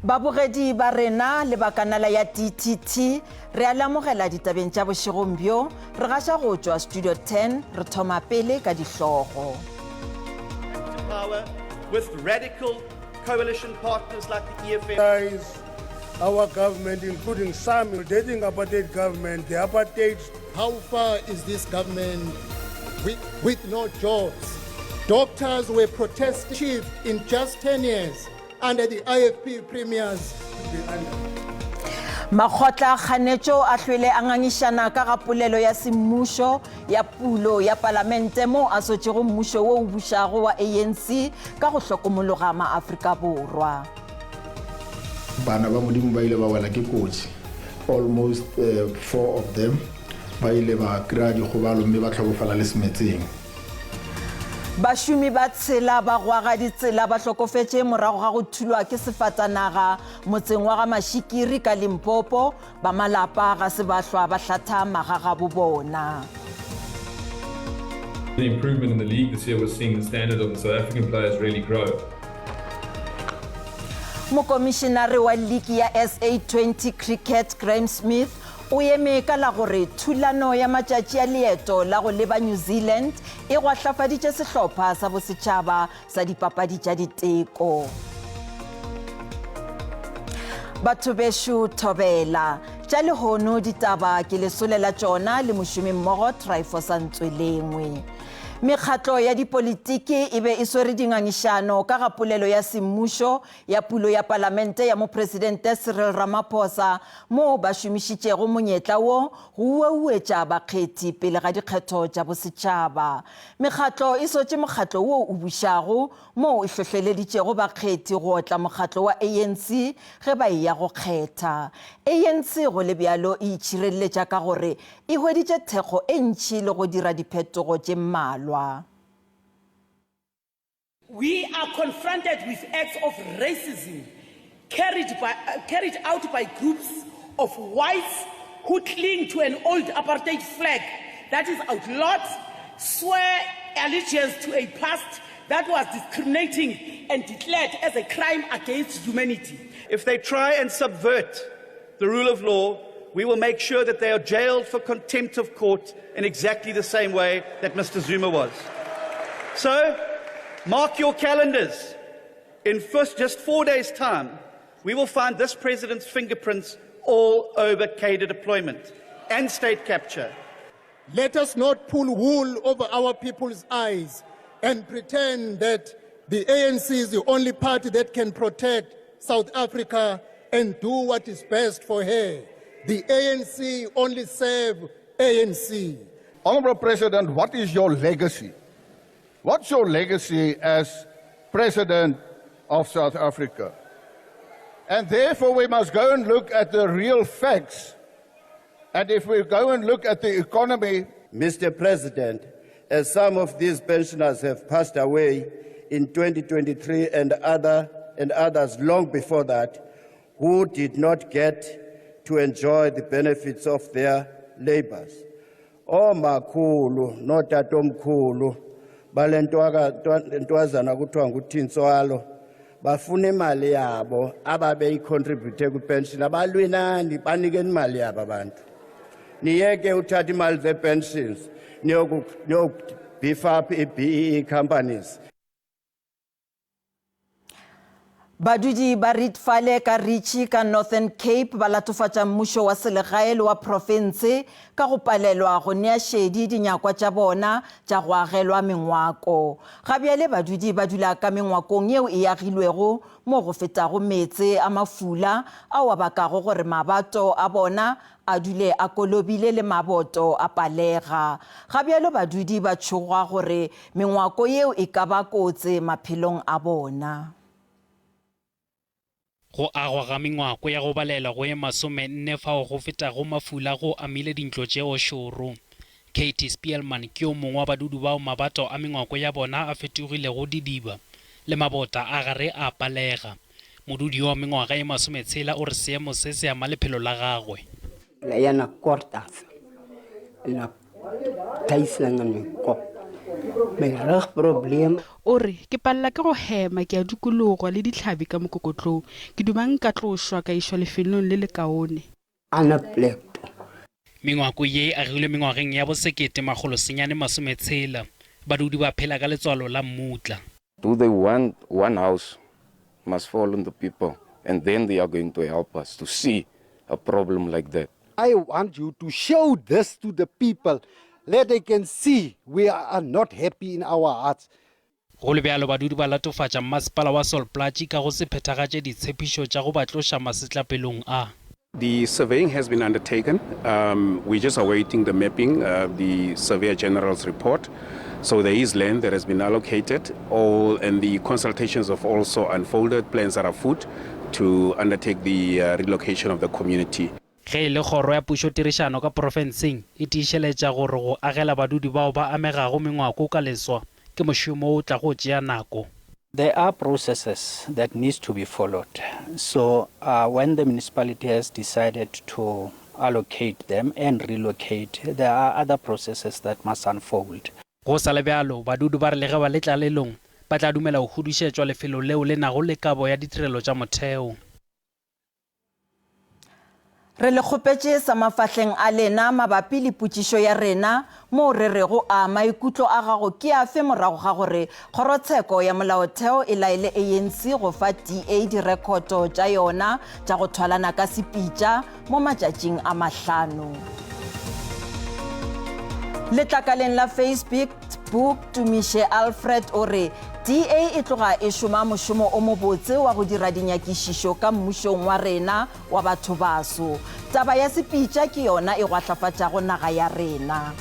Babogedi ba rena le ba kanala ya DTT, re a le amogela ditabeng tša bošegong bjo. Re gaša go tšwa Studio 10, re thoma pele ka dihlogo. Power with radical coalition partners like the EFF. Guys, our government, including some dating apartheid government, the apartheid. How far is this government with, with no jobs? Doctors were protesting in just 10 years under the IFP premiers. Makgotla a kganetšo a hlwele a ngangišana ka ga polelo ya semmušo ya pulo ya palamente moo a sotšego mmušo wo o bušago wa ANC ka go hlokomologa maAfrika Borwa. Bana ba Modimo ba ile ba wela ke kotsi, almost four of them ba ile ba kry-a dikgobalo mme ba hlokofala le semetseng. Bašomi ba tshela ba gwaga ditsela ba hlokofetše morago ga go thulwa ke sefatanaga motseng wa ga Mashikiri ka Limpopo. Ba malapa ga se ba hlwa ba hlatha magagabo bona. The improvement in the league this year was seeing the standard of the South African players really grow. Mokomišenare wa liki ya SA20 Cricket Graeme Smith O eme ka la gore thulano ya matšatši a leeto la go leba New Zealand e gwahlafaditše sehlopha sa bosetšhaba sa dipapadi tša diteko. Batho bešo thobela. Tša lehono ditaba ke lesole la tšona le mošomimmogo Tryphosa Ntswelengwe. Mekgatlo ya dipolitiki e be e swere dingangišano ka ga polelo ya semmušo ya pulo ya Palamente ya Mopresidente Cyril Ramaphosa moo ba šomišitšego monyetla wo go uauetša bakgethi pele ga dikgetho tša bosetšhaba. Mekgatlo e sotše mokgatlo wo o bušago moo e hlohleleditšego bakgethi go otla mokgatlo wa ANC ge ba eya go kgetha. ANC go le bjalo e itšhireletša ka gore e hweditše thekgo e ntši le go dira diphetogo tše mmalwa. We are confronted with acts of racism carried, by, uh, carried out by groups of whites who cling to an old apartheid flag that is outlawed, swear allegiance to a past that was discriminating and declared as a crime against humanity. If they try and subvert the rule of law, we will make sure that they are jailed for contempt of court in exactly the same way that Mr. Zuma was. So, mark your calendars. In first, just four days' time, we will find this president's fingerprints all over cadre deployment and state capture. Let us not pull wool over our people's eyes and pretend that the ANC is the only party that can protect South Africa and do what is best for her. The ANC only serve ANC. Honorable President, what is your legacy? What's your legacy as President of South Africa? And therefore, we must go and look at the real facts. And if we go and look at the economy. Mr. President, as some of these pensioners have passed away in 2023 and, other, and others long before that, who did not get to enjoy the benefits of their labors. Oomakhulu nootatomkhulu bale ntwazana kuthiwa nguthintswalo bafuna imali yabo ababeyicontribute kwipension abalwinani banikeni imali yabo abantu niyeke uthatha imali zee-pensions niyoku-beef up i-bee companies Badudi ba Rietvallei ka Ritchie ka Northern Cape ba latofatša mmušo wa selegae le wa profense ka go palelwa go nea šedi dinyakwa tša bona tša go agelwa mengwako. Ga bjale badudi ba dula ka mengwakong yeo e agilwego mo go fetago meetse a mafula ao a bakago gore mabato a bona a dule a kolobile le maboto a palega. Ga bjalo badudi ba tšhogwa gore mengwako yeo e ka ba kotse maphelong a bona. Go agwa ga mengwako ya go balela go ye masomenne fao go fetago mafula go amile dintlo tše o šoro. Katie Spielman ke yo mongwe wa badudi bao mabato a mengwako ya bona a fetogilego didiba le mabota a gare a palega. Modudi yo wa mengwaga ye masometshela o re seemo se se ama lephelo la gagwe. La yana kortas la thaisanga me kop. My rugprobleem. O re, Ke palela ke go hema, ke a dukulogwa le dihlabi ka mokokotlong. Ke duma nka tlošwa ka išwa lefelong le lekaone. Ander plek toe. Mengwako ye e agilwe mengwageng ya bo 1960. Badudi ba phela ka letswalo la mmutla. Do they want one house must fall on the people and then they are going to help us to see a problem like that. I want you to show this to the people let they can see we are not happy in our hearts. Go le bjalo, badudi ba latofatša mmasepala wa Sol Plaatje ka go se phethagatše ditshepišo tša go ba tloša masetlapelong a. The surveying has been undertaken. Um, we're just awaiting the mapping, uh, the Surveyor General's report. So there is land that has been allocated, all, and the consultations have also unfolded. Plans are afoot to undertake the uh, relocation of the community. Ge e le kgoro ya pušotirišano ka profenseng e tiišeletša gore go agela badudi bao ba amegago mengwako ka leswa ke mošomo wo o tlago tšea nako. There are processes that needs to be followed. So uh, when the municipality has decided to allocate them and relocate, there are other processes that must unfold. Go sa le bjalo, badudi ba re le ge ba le tlalelong, ba tla dumela go hudušetšwa lefelo leo le nago le kabo ya ditirelo tša motheo. Re le kgopetše sa mafahleng a lena mabapi le potšišo ya rena moo re rego a maikutlo a gago ke afe morago ga gore kgorotsheko ya molaotheo e laele ANC go fa DA direkhoto tša yona tša go thwalana ka sepitša mo matšatšing a mahlano. Letlakaleng la Facebook, Tumiše Alfred o re DA e tloga e šoma mošomo o mobotse wa go dira dinyakišišo ka mmušong wa rena wa bathobaso. Taba ya sepitša ke yona e gwahlafatšago naga ya rena.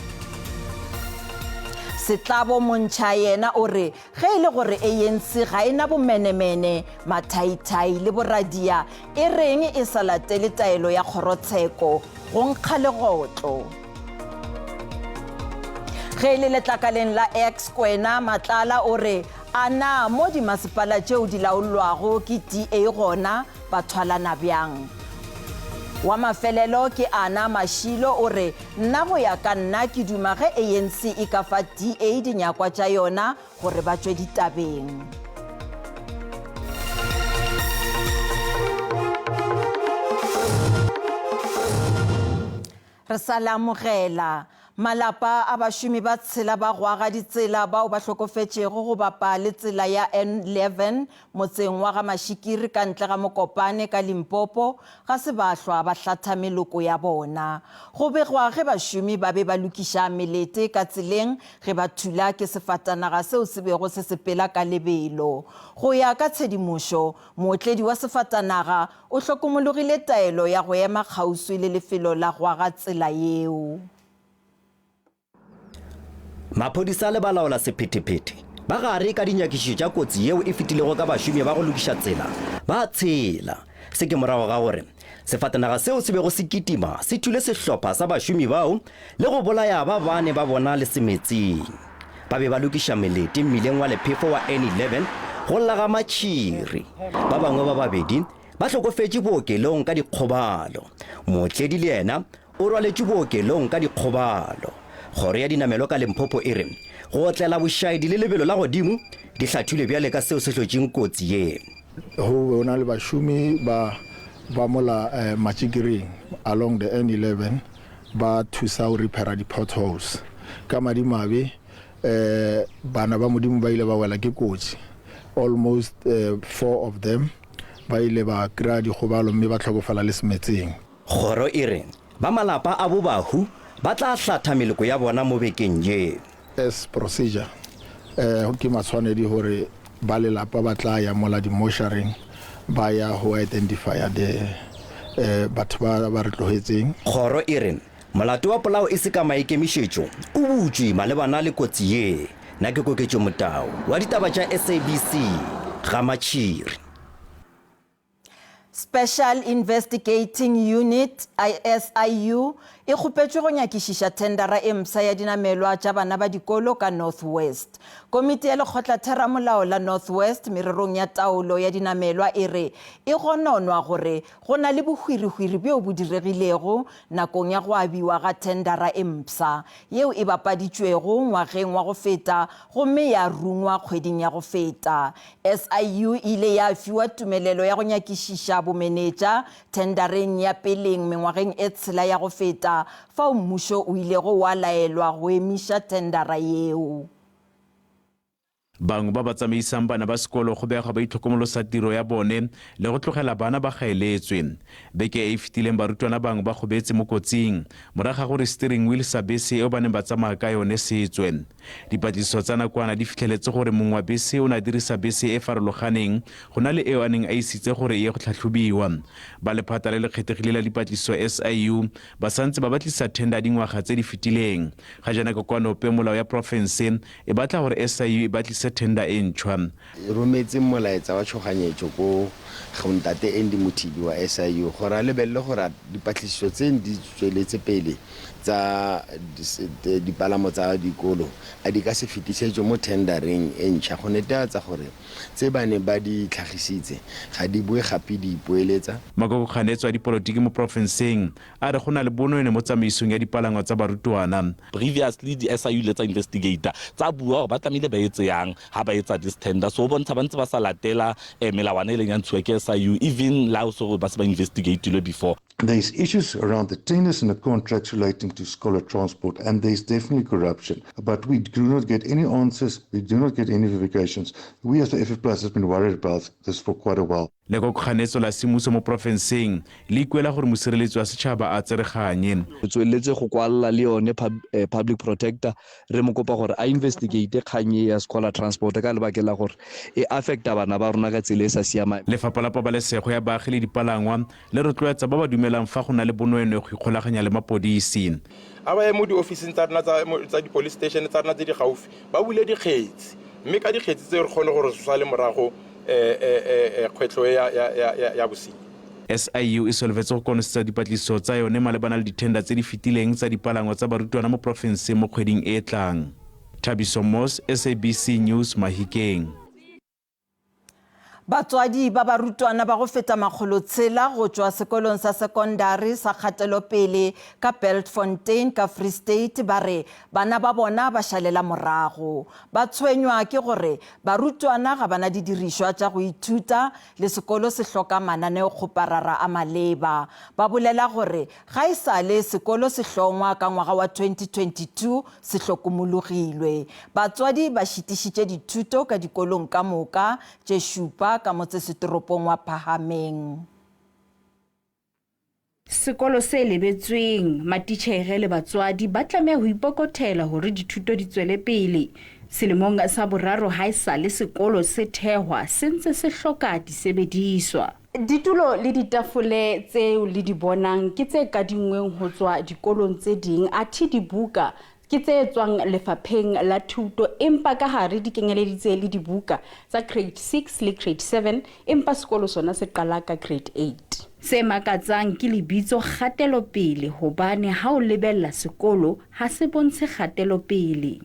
Setlabo Montšha yena o re ge e le gore ANC ga e na bomenemene, mathaithai le boradia, e reng e sa latele taelo ya kgorotsheko go nkga legotlo. Ge e le letlakaleng la X, Kwena Matlala o re a na mo dimasepala tšeo di laolwago ke DA gona ba thwalana bjang? Wa mafelelo ke Ana Mashilo o re nna go ya ka nna ke duma ge ANC e ka fa DA dinyakwa tša yona gore ba tšwe ditabeng. Re sa le amogela. Malapa a bašomi ba tshela ba go aga ditsela bao ba hlokofetšego go bapa le tsela ya N11 motseng wa ga Mashikiri ka ntle ga Mokopane ka Limpopo ga se ba hlwa ba hlatha meloko ya bona. Go begwa ge bašomi ba be ba lokiša melete ka tseleng ge ba thula ke sefatanaga seo se bego se sepela ka lebelo. Go ya ka tshedimošo, mootledi wa sefatanaga o hlokomologile taelo ya go ema kgauswi le lefelo la go aga tsela yeo. Maphodisa le balaola sephethephethe ba gare ka dinyakišišo tša kotsi yeo e fetilego ka bašomi ba go lokiša tsela ba tshela. Se ke morago ga gore sefatanaga seo se bego se kitima se thule sehlopha sa bašomi bao le go bolaya ba bane ba bona le semetsing. Ba be ba lokiša melete mmileng wa lephefo wa N11 go lla ga Matšhiri. Ba bangwe ba babedi ba hlokofetše bookelong ka dikgobalo. Mootledi le yena o rwaletšwe bookelong ka dikgobalo. Kgoro ya dinamelwa ka Limpopo e re go otlela bošaedi le lebelo la godimo di hlathilwe bjale ka seo se hlotšeng kotsi ye. Go be go na le bašomi ba ba mola Matšikiring along the N11 ba thusa go repairer di-potholes. Ka madimabe bana ba Modimo ba ile ba wela ke kotsi, almost four of them ba ile ba kry-a dikgobalo mme ba hlokofala le semetseng. Kgoro e re ba malapa a bo bahu ba tla hlatha meloko ya bona mo bekeng ye. As procedure, ke matshwanedi gore ba lelapa ba tla ya mola di-mortuaring ba ya go identifya the batho ba ba re tlogetseng. Kgoro e re molato wa polao e se ka maikemišetšo o butšwe malebana le kotsi ye. Na ke Koketšo Motau wa ditaba tša SABC, Ga-Matšhiri. Special Investigating Unit, SIU, e kgopetšwe go nyakišiša thendara e mpsha ya dinamelwa tša bana ba dikolo ka North West. Komiti ya Lekgotlatheramolao la North West mererong ya taolo ya dinamelwa e re e gononwa gore go na le bohwirihwiri bjo bo diregilego nakong ya go abiwa ga thendara e mpsha yeo e bapaditšwego ngwageng wa go feta gomme ya rungwa kgweding ya go feta. SIU e ile ya fiwa tumelelo ya go nyakišiša bomenetša thendareng ya peleng mengwageng e tshela ya go feta, fao mmušo o ilego wa laelwa go emiša thendara yeo. Bangwe ba ba tsamaisang bana ba sekolo go begwa ba itlhokomolosa tiro ya bone le go tlogela bana ba gaeletswe. Beke e e fetileng barutwana bangwe ba gobetse mo kotsing morago ga gore steering wheel sa bese eo ba neng ba tsamaya ka yone se tswe. Dipatlisiso tsa nakwana di fitlheletse gore mong wa bese o ne a dirisa bese e e farologaneng go na le eo a neng a isitse gore e ye go tlhatlhobiwa. Ba lephata le le kgethegile la dipatlisiso, SIU, ba santse ba batlisa thenda ya dingwaga tse di fetileng. Ga jaana kokoano peomolao ya porofense e batla gore SIU e batlise thenda e ntšhwa. E rometse molaetsa wa tšhoganyetšo ko go Ntate Andy Mothibi wa SIU gore a lebelele gore a dipatlisiso tse di tsweletse pele tsa dipalamo tsa dikolo a di ka se fetisetšwe mo thendareng e ntšha go neteatsa gore tse ba neng ba di tlhagisitse ga di boe gape di ipoeletsa. Makokokganetso a dipolotiki mo porofenseng a re go na le bonweenwe mo tsamaisong ya dipalangwa tsa barutwana. Previously di SIU ile tsa investigator tsa bua gore ba tlamehile ba etse yang ha ba etsa this tender, so go bontsha ba ntse ba sa latela melawana e leng ya ntshiwa ke SIU even la so ba se ba investigatilwe before. There's issues around the tenders and the contracts relating to scholar transport, and there's definitely corruption. But we do not get any answers, we do not get any verifications. We as the FF Plus has been worried about this for quite a while. Lekokokganetso la semmuso mo porofenseng le ikuela gore mosireletsi wa setšhaba a tsereganye. Re tsweletse go kwalela le yone public protector re mo kopa gore a investigate kgang e ya scholar transport ka lebakeng la gore e affecta bana ba rona ka tsela e sa siamang. Lefapha la Pabalesego ya Baagi le Dipalangwa Le rotloetsa ba ba dumelang fa go na le bonweenwee go ikgolaganya le mapodisi. A ba ye mo diofising tsa rena tsa di-police station tsa rena tse di gaufi ba bule dikgetsi, mme ka dikgetsi tseo re kgone gore re sale morago kgwetlho e ya bosenyi. SIU e solofetse go konosetsa dipatlisiso tsa yone malebana le dithenda tse di fetileng tsa dipalangwa tsa barutwana mo porofenseng mo kgweding e e tlang. Thabiso Moss, SABC News, Mahikeng. Batswadi ba barutwana ba go feta makgolotshela go tšwa sekolong sa sekondari sa Kgatelopele ka Bultfontein ka Free State ba re bana ba bona ba šalela morago. Ba tshwenywa ke gore barutwana ga ba na didirišwa tša go ithuta le sekolo se hloka mananeokgoparara a maleba. Ba bolela gore ga e sa le sekolo se hlongwa ka ngwaga wa 2022 se hlokomologilwe. Batswadi ba šitišitše dithuto ka dikolong ka moka tše šupa ka motsesetoropong wa Phahameng. Sekolo se lebetsweng, matitjhere le batswadi ba tlameha ho ipokothela hore dithuto di tswele pele. Selemong sa boraro haesale sekolo se thehwa se ntse se hloka disebediswa. Ditulo le ditafole tseo le di bonang ke tse kadinngweng ho tswa dikolong tse ding, athe dibuka ke tse tswang lefapheng la thuto empa ka hare di kenyeleditse le dibuka tsa Grade 6 le Grade 7 empa sekolo sona se qala ka Grade 8. Se makatsang ke lebitso kgatelopele hobane ha o lebella sekolo ha se bontshe kgatelopele.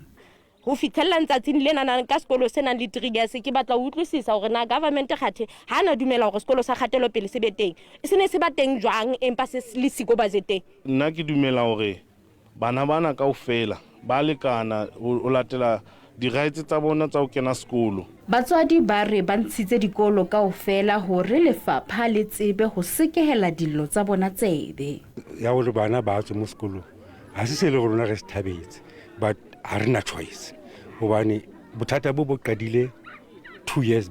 Ho fitlhella ntsatsing lena na ka sekolo se nang le three years ke batla ho utlwisisa hore na government kgathe ha na dumela hore sekolo sa kgatelopele se be teng se ne se ba teng jwang empa se le siko budgeteng. Nna ke dumela hore bana bana kaofela ba lekana ho latela di-rights tsa bona tsa ho kena sekolo. Batswadi ba re ba ntshitse dikolo kaofela hore lefapha le tsebe ho sekehela dillo tsa bona tsebe. Ya hore bana ba tswe mo sekolong ha se se le rona re se thabetse but ha re na choice hobane bothata bo bo qadile two years,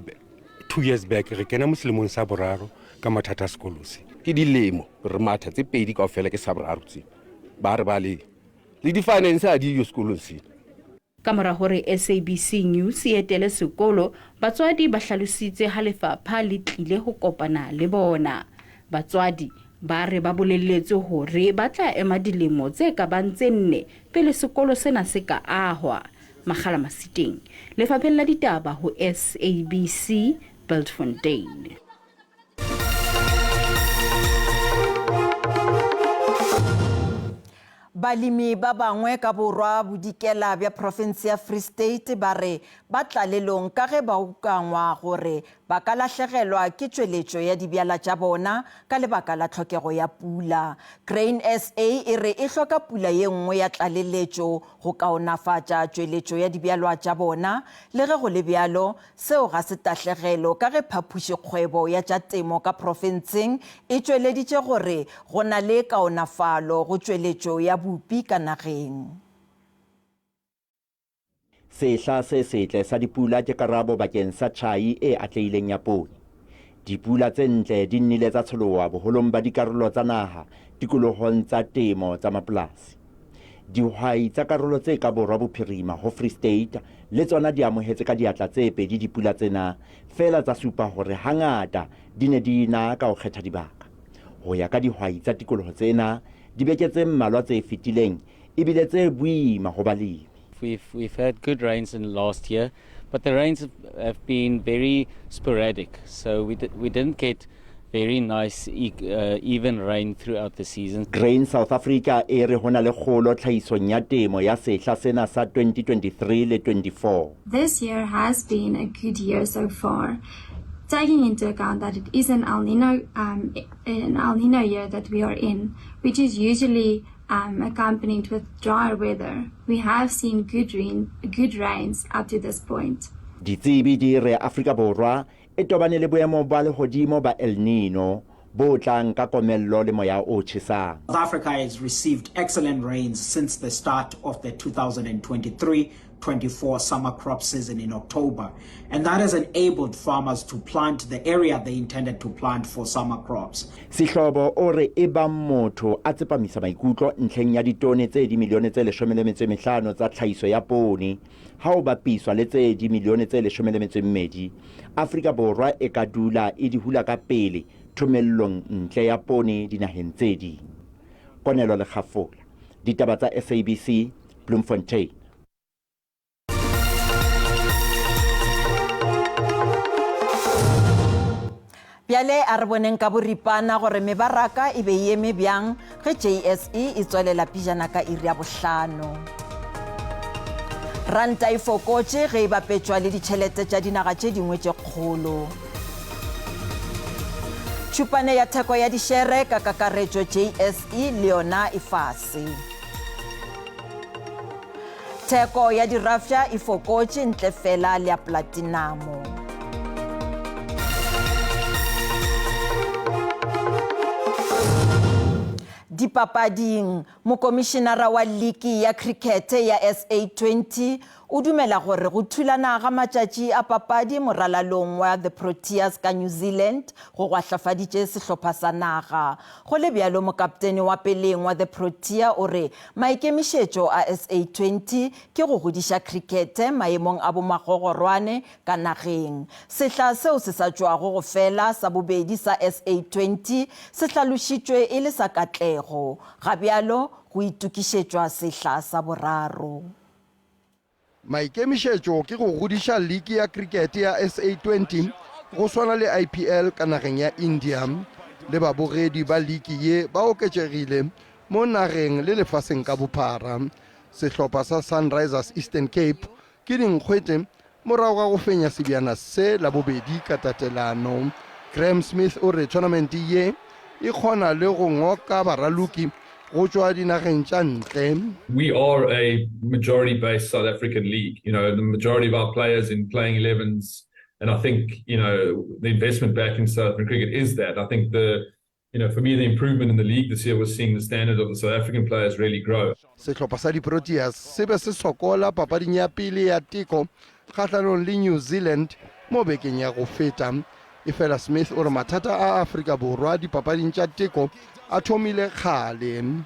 two years back re kena mo selemong sa boraro ka mathata a sekolo se. Ke dilemo re matha tse pedi kaofela ke sa boraro tse ba re ba le le di-finance ha di yo sekolong sena. Ka mora hore SABC News e etele sekolo, batswadi ba hlalositse ha lefapha le tlile ho kopana le bona. Batswadi ba re ba bolelletswe hore ba tla ema dilemo tse ka bang tse nne pele sekolo sena se ka ahwa. Makgala Masiteng, Lefapheng la Ditaba ho SABC, Bultfontein. Balemi ba bangwe ka borwa bodikela bja profense ya Free State ba re ba tlalelong ka ge ba ukangwa gore ba ka lahlegelwa ke tšweletšo ya dibjala tša bona ka lebaka la tlhokego ya pula. Grain SA e re e hloka pula ye nngwe ya tlaleletšo go kaonafatša tšweletšo ya dibjalwa tša bona. Le ge go le bjalo, Seo ga se tahlegelo ka ge phapošikgwebo ya tša temo ka profenseng e tšweleditše gore go na le kaonafalo go tšweletšo ya bupi ka nageng. Sehla se setle sa dipula ke karabo bakeng sa tjhai e atlehileng ya poone. Dipula tse ntle di nnile tsa tsholoha boholong ba dikarolo tsa naha tikolohong tsa temo tsa mapolasi. Dihwai tsa karolo tse ka borwa bophirima ho Free State le tsona di amohetse ka diatla tse pedi dipula tsena, feela tsa supa hore hangata di ne di na ka ho kgetha dibaka. Ho ya ka dihwai tsa tikoloho tsena, dibeke tse mmalwa tse fetileng e bile tse boima ho balemi. We've, we've had good rains in last year, but the rains have, have been very sporadic. So we, di we didn't get very nice e uh, even rain throughout the season. Grain South Africa e re ho na le kgolo tlhahisong ya temo ya sehla sena sa 2023 le 24. This year has been a good year so far, taking into account that it is an El Nino, um, an El Nino year that we are in, which is usually um, accompanied with dry weather. We have seen good, rain, good rains up to this point. Ditsebi di re Afrika Borwa e tobane le boemo ba lehodimo ba El Nino bo tlang ka komello le moya o tjhesang. South Africa has received excellent rains since the start of the 2023 24 summer crop season in October, and that has enabled farmers to plant the area they intended to plant for summer crops. Sehlobo o re ebang motho a tsepamisa maikutlo ntlheng ya ditone tse dimilione tse 15 tsa tlhahiso ya poone ha ho bapiswa le tse dimilione tse 12, Afrika Borwa e ka dula e di hula ka pele thomellong ntle ya poone dinaheng tse ding. Konelo Lekgafola, Ditaba tsa SABC, Bloemfontein. Bjale a re boneng ka boripana gore mebaraka e be e eme bjang ge JSE e tswelela pijana ka iri ya bohlano. Ranta e fokotše ge e bapetšwa le ditšhelete tša dinaga tše dingwe tše kgolo. Tšhupane ya theko ya dišere ka kakaretšo JSE le yona e fase. Theko ya dirafša e fokotše ntle fela le ya platinamo. Dipapading, mokomišenara wa liki ya khrikhethe ya SA20 o dumela gore go thulana ga matšatši a papadi moralalong wa The Proteas ka New Zealand go gwahlafaditše sehlopha sa naga. Go le bjalo, mokaptene wa peleng wa The Protea o re maikemišetšo a SA20 ke go godiša khrikhethe maemong a bomagogorwane ka nageng. Sehla seo se sa tšwago go fela sa bobedi sa SA20 se hlalošitšwe e le sa katlego. Ga bjalo go itokišetšwa sehla sa boraro. Maikemišetšo ke go godiša liki ya krikete ya SA20 go swana le IPL ka nageng ya India. Le babogedi ba liki ye ba oketšegile mo nageng le lefaseng ka bophara. Sehlopha sa Sunrisers Eastern Cape ke dinkgwete morago ga go fenya sebjana se la bobedi ka tatelano. Graeme Smith o re tournament ye e kgona le go ngoka baraloki go tšwa dinageng tša ntle. We are a majority based South African league. You know, the majority of our players in playing 11s, and I think, you know, the investment back in South African cricket is that. I think the, you know, for me, the improvement in the league this year was seeing the standard of the South African players really grow. Sehlopha sa di-Proteas se be se sokola papading ya pele ya teko kgahlanong le New Zealand mo bekeng ya go feta. Efela Smith o re mathata a Afrika Borwa dipapading tša teko a thomile kgale.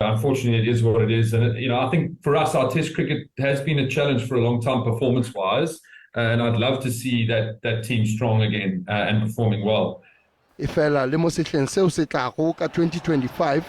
Unfortunately, it is what it is. And, you know, I think for us, our Test cricket has been a challenge for a long time, performance wise. And I'd love to see that, that team strong again uh, and performing well. Efela le mo sehleng seo se tlago ka 2025,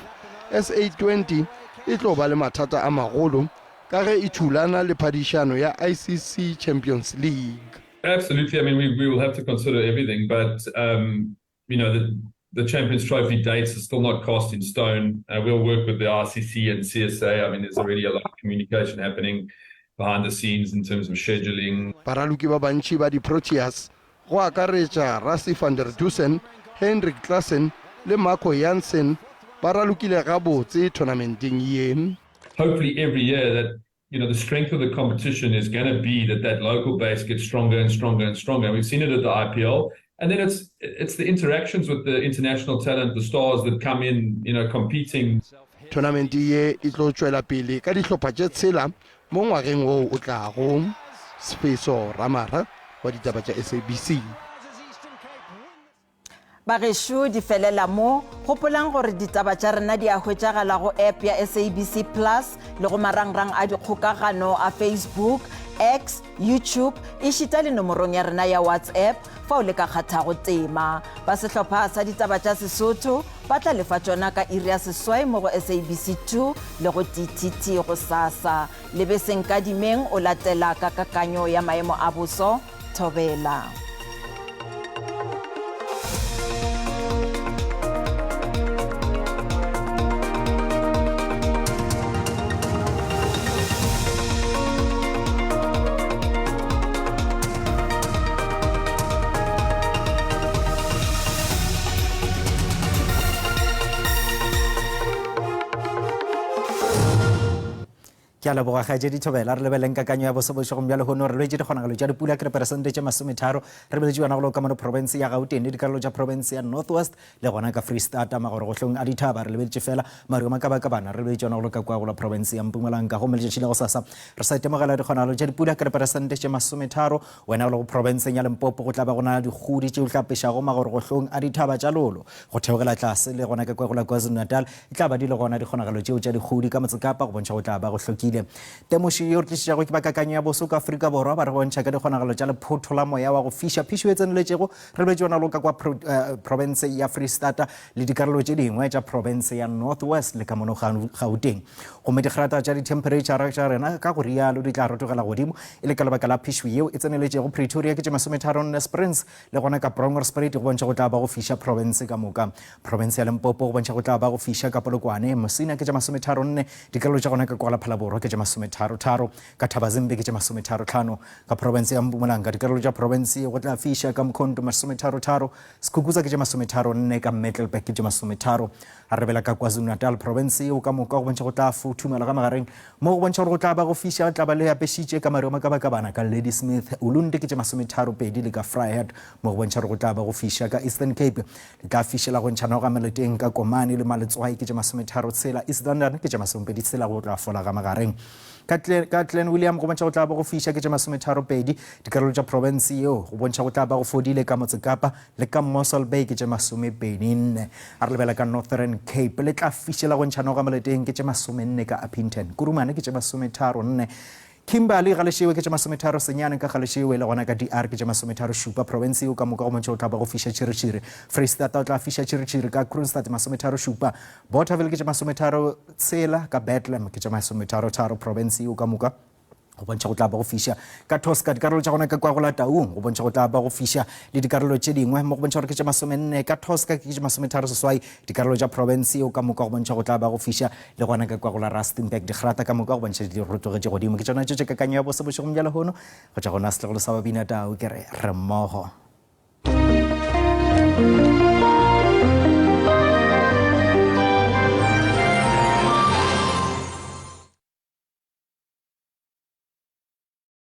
SA20 e tlo ba le mathata a magolo ka ge e thulana le phadišano ya ICC Champions League. Absolutely. I mean, we, we will have to consider everything, but, um, you know, the, the Champions Trophy dates are still not cast in stone. Uh, we'll work with the RCC and CSA. I mean, there's already a lot of communication happening behind the scenes in terms of scheduling. Baraloki ba bantši ba di-Proteas, go akaretša Rassie van der Dussen, Heinrich Klaasen le Marco Jansen, ba ralokile gabotse tournamenteng ye. Hopefully every year that you know, the strength of the competition is going to be that that local base gets stronger and stronger and stronger. And we've seen it at the IPL. And then it's it's the interactions with the international talent, the stars that come in, you know, competing. Tournament ye e tlo tšwela pele ka dihlopha tše tshela mo ngwageng wo o tlago. Sefeso Ramara wa ditaba tša SABC. Bagešo di felela mo. Gopolang gore ditaba tša rena di a hwetšagala go app ya SABC Plus le go marangrang a dikgokagano a Facebook, X, YouTube ešita le nomorong ya rena ya WhatsApp fao le ka kgathago tema. Ba sehlopha sa ditaba tša Sesotho ba tla lefa tšona ka iri ya seswai mo go SABC 2 le go TTT gosasa. Lebese Nkadimeng o latela ka kakanyo ya maemo a boso. Thobela. Ke a leboga kgaetšedi Thobela. Re lebeleng kakanyo ya boso bošegong bja lehono. Re lwetše dikgonagalo tša dipula ke diperesente tše masometharo. Re beletše yona go lo ka mono profense ya Gauteng le dikarolo tša profense ya North West le gona ka Free Stata magorogohlong a dithaba. Re lebeletše fela maru a makabakabana. Re lebeletše yona go lo ka kua go la profense ya Mpumalanga. Gomme letšatši la gosasa re sa itemogela dikgonagalo tša dipula ke diperesente tše masometharo. Wena o lego profenseng ya Limpopo go tla ba go na le dikgodi tše o tla pešago magorogohlong a dithaba tša Lolo go theogela tlase le gona ka kua go la KwaZulu-Natal. E tla ba di le gona dikgonagalo tšeo tša dikgodi ka Motsekapa go bontšha go tla ba go hlokile. Temošo yeo re tlišitšago ke ba kakanyo ya boso ka Afrika Borwa ba re bontšha ka dikgonagalo tša lephotho la moya wa go fiša phišo e tseneletšego re lebetše yona loka kwa profense ya Freistata le dikarolo tše dingwe tša profense ya North West le ka mono Gauteng. Gomme dikgrata tša dithemphereitšhara tša rena ka go rialo di tla rotogela godimo e le ka lebaka la phišo yeo e tseneletšego. Pretoria ke tše masometharonne, Springs Le gona ka Bronkhorstspruit go bontšha go tla ba go fiša profense ka moka. Profense ya Limpopo go bontšha go tla ba go fiša ka Polokwane, Musina ke tša masometharonne, dikarolo tša gona ka kwa la Phalaborwa ke tša masometharotharo, ka Thabazimbi ke tša masometharotlhano. Ka profense ya Mpumalanga dikarolo tša profense go tla fiša ka Mkhonto masometharotharo, Skukuza ke tša masometharonne, ka Middelburg ke tša masometharo. A re bela ka KwaZulu-Natal profense yeo ka moka go bontšha go tla futhumala ka magareng Mo go bontšha gore go tla ba go fiša, tla ba le apešitše ka maru a makabakabana ka Ladysmith, Ulundi ke tše masometharopedi le ka Vryheid. Mo go bontšha gore go tla ba go fiša ka Eastern Cape, le tla fišela go ntšha noga meleteng ka Komani le Maletswai ke tše masometharotshela, East London ke tše masomepeditshela go tla fola ga magareng. Ka ka Clan William go bontšha go tla ba go fiša ke tše masometharopedi, dikarolo tša profense yeo go bontšha go tla ba go fodile ka Motsekapa le ka Mossel Bay ke tše masomepedi-nne. A re lebela ka Northern Cape, le tla fišela go ntšha noga moleteng ke tše masomenne ka Upington, Kurumane ke tše masometharo-nne, Kimberley Galeshewe ke tše masometharo senyane ka Galeshewe le gona ka DR ke tše masometharo šupa. Profense yeo ka moka go montšha o tla ba go fiša tšhiritšhiri. Freistata o tla fiša tšhiritšhiri ka Kroonstad masometharo šupa, Bothaville ke tše masometharo tshela ka Bethlehem ke tše masometharo tharo. Profense yeo ka moka go bontšha go tla ba go fiša ka Tosca, dikarolo tša gona ka kwa go la Taung go bontšha go tla ba go fiša le dikarolo tše dingwe mo go bontšha gore ke tše masomenne ka Tosca ke tše masometharo seswai dikarolo tša province yeo ka moka go bontšha go tla ba go fiša le gona ka kwa go la Rustenburg digrata ka moka go bontšha di rotogetše godimo ke tšona tše tše kakanyo ya bose bošegong bja lehono go tšwa gona setlogolo sa Babina Tau ke re re mmogo.